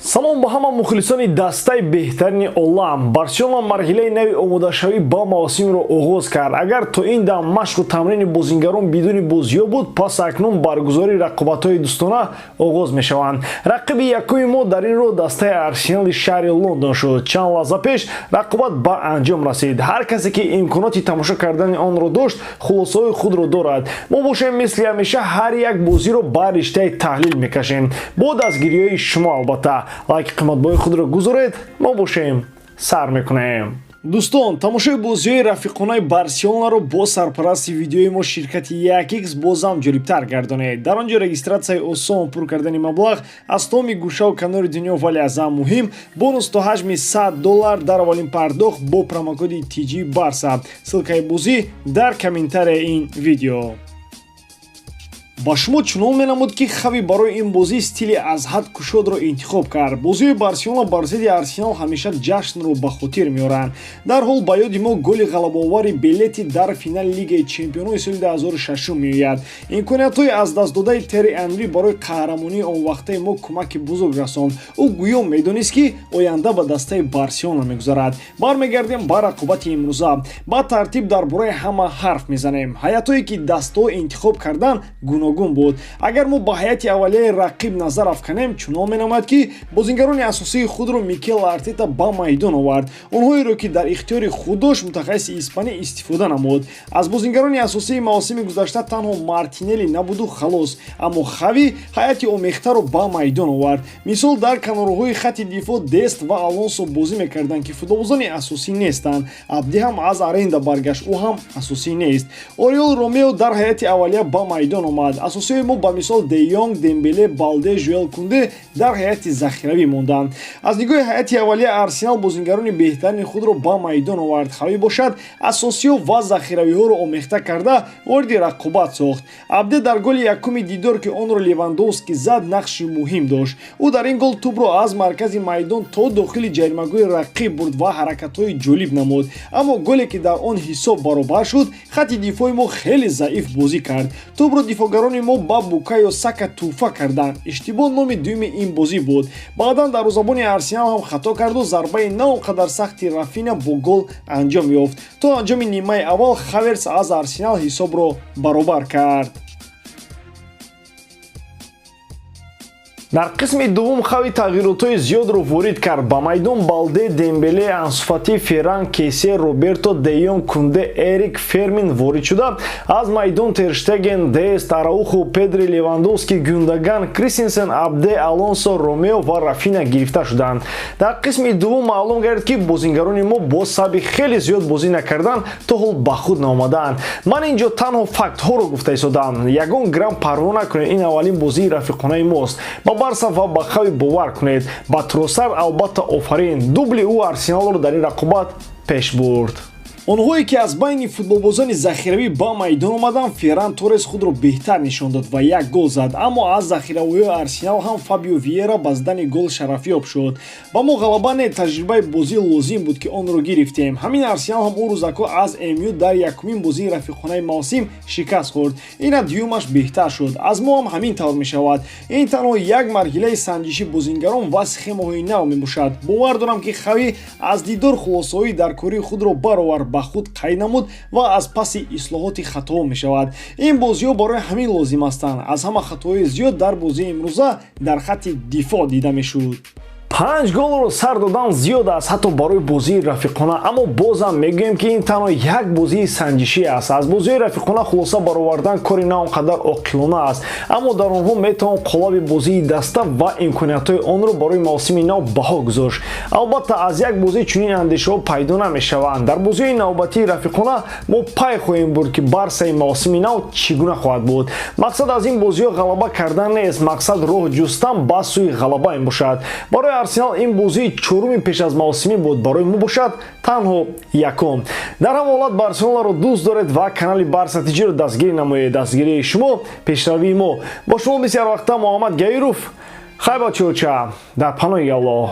Салом ба ҳама мухлисони дастаи беҳтарини олам. Барселона марҳилаи нави омодашавӣ ба мавсимро оғоз кард. Агар то ин дам машқу тамрини бозингарон бидуни бозиҳо буд, пас акнун баргузории рақобатҳои дӯстона оғоз мешаванд. Рақиби якуми мо дар ин роҳ дастаи Арсенали шаҳри Лондон шуд. Чанд лаҳза пеш рақобат ба анҷом расид. Ҳар касе ки имконоти тамошо кардани онро дошт, хулосаҳои худро дорад. Мо бошем, мисли ҳамеша ҳар як бозиро ба риштаи таҳлил мекашем. Бо дастгириҳои шумо, албатта. Лайки қиматбои худро гузоред, мо бошем, сар мекунем. Дӯстон, тамошои бозиҳои рафиқонаи Барселонаро бо сарпарасти видеои мо, ширкати 1X, бозам ҷолибтар гардонед. Дар он ҷо регистратсияи осон, пур кардани маблағ аз тамоми гӯшаву канори дунё, вале аз ҳам муҳим, бонус то ҳаҷми 100 доллар дар аввалин пардохт бо промокоди TG Барса. Ссылкаи бозӣ дар комментарияи ин видео. Ба шумо чунон менамуд, ки Хави барои ин бозӣ стили аз ҳад кушодро интихоб кард. Бозиҳои Барселона бар зидди Арсенал ҳамеша ҷашнро ба хотир меоранд. Дарҳол ба ёди мо голи ғалабаовари Белети дар финали Лигаи чемпионои соли 2006 меояд. Имкониятҳои аз дастдодаи Терри Анри барои қаҳрамонии онвақтаи мо кӯмаки бузург расонд. Ӯ гӯё медонист, ки оянда ба дастаи Барселона мегузарад. Бармегардем ба рақобати имрӯза. Ба тартиб дар бораи ҳама ҳарф мезанем. Ҳайатҳое, ки дастаҳо интихоб карданд, гуногун буд. Агар мо ба ҳайати аввалияи рақиб назар афканем, чунон менамояд, ки бозингарони асосии худро Микел Артета ба майдон овард. Онҳоеро, ки дар ихтиёри худ дошт, мутахассиси испанӣ истифода намуд. Аз бозингарони асосии мавсими гузашта танҳо Мартинелли набуду халос. Аммо Хави ҳайати омехтаро ба майдон овард. Мисол, дар канорҳои хати дифоъ Дест ва Алонсо бозӣ мекарданд, ки футболбозони асосӣ нестанд. Абди ҳам аз аренда баргашт, ӯ ҳам асосӣ нест. Ориол Ромео дар ҳайати аввалия ба майдон омад. Асосиҳои мо, ба мисол, Де Йонг, Дембеле, Балде, Жюл Кунде дар ҳайати захиравӣ монданд. Аз нигоҳи ҳайати аввалия Арсенал бозингарони беҳтарини худро ба майдон овард. Хави бошад, асосиҳо ва захиравиҳоро омехта карда вориди рақобат сохт. Абде дар голи якуми дидор, ки онро Левандовски зад, нақши муҳим дошт. Ӯ дар ин гол тӯбро аз маркази майдон то дохили ҷаримагоҳи рақиб бурд ва ҳаракатҳои ҷолиб намуд. Аммо голе, ки дар он ҳисоб баробар шуд, хати дифои мо хеле заиф бозӣ кард. Тӯбро дифоъгарони мо ба Букайо Сака тӯҳфа карданд. Иштибоҳ номи дуюми ин бозӣ буд. Баъдан дарвозабони Арсенал ҳам хато карду зарбаи на он қадар сахти Рафина бо гол анҷом ёфт. То анҷоми нимаи аввал Хаверс аз Арсенал ҳисобро баробар кард. Дар қисми дуввум Хави тағйиротҳои зиёдро ворид кард. Ба майдон Балде, Дембеле, Ансуфати, Ферран, Кесе, Роберто, Де Йонг, Кунде, Эрик, Фермин ворид шуда, аз майдон Терштеген, Дест, Араухо, Педри, Левандовски, Гюндаган, Кристенсен, Абде, Алонсо, Ромео ва Рафина гирифта шуданд. Дар қисми дуввум маълум гардид, ки бозингарони мо бо сабаби хеле зиёд бозӣ накардан то ҳол ба худ наомадаанд. Ман ин ҷо танҳо фактҳоро гуфта истодам. Ягон грамм парво накунед, ин аввалин бозии рафиқонаи мост. Ба Барса ва ба Хави бовар кунед. Ба Тросар албатта офарин, дубли ӯ Арсеналро дар ин рақобат пеш бурд. Онҳое, ки аз байни футболбозони захиравӣ ба майдон омаданд, Ферран Торрес худро беҳтар нишон дод ва як гол зад. Аммо аз захиравиҳои Арсенал ҳам Фабио Виера ба задани гол шарафёб шуд. Ба мо ғалаба не, таҷрибаи бозӣ лозим буд, ки онро гирифтем. Ҳамин Арсенал ҳам он рӯзакҳо аз МЮ дар якумин бозии рафиқонаи мавсим шикаст хӯрд. Ина дуюмаш беҳтар шуд. Аз мо ҳам ҳамин тавр мешавад. Ин танҳо як марҳилаи санҷиши бозингарон ва схемаҳои нав мебошад. Бовар дорам, ки Хави аз дидор хулосаҳои даркории худро баровард, ба худ қайд намуд ва аз паси ислоҳоти хатоҳо мешавад. Ин бозиҳо барои ҳамин лозим ҳастанд. Аз ҳама хатоҳои зиёд дар бозии имрӯза дар хатти дифоъ дида мешуд. 5 голро сар додан зиёд аст, ҳатто барои бозии рафиқона. Аммо бозам мегӯем, ки ин танҳо як бозии санҷишӣ аст. Аз бозиҳои рафиқона хулоса баровардан кори на он қадар оқилона аст, аммо дар онҳо метавон қолаби бозии даста ва имкониятҳои онро барои мавсими нав баҳо гузошт. Албатта, аз як бозӣ чунин андешаҳо пайдо намешаванд. Дар бозиҳои навбатии рафиқона мо пай хоҳем бурд, ки Барсаи мавсими нав чӣ гуна хоҳад буд. Мақсад аз ин бозиҳо ғалаба кардан нест, мақсад роҳ ҷустан ба сӯи ғалаба мебошад. Барои Арсенал ин бозии чоруми пеш аз мавсимӣ буд, барои мо бошад, танҳо якум. Дар ҳама ҳолат Барселонаро дӯст доред ва канали Барса Тиҷиро дастгирӣ намоед. Дастгирии шумо пешравии мо. Бо шумо мисли ҳарвақта Муҳаммад Гаиров. Хай, бачаоча, дар паноҳи Аллоҳ.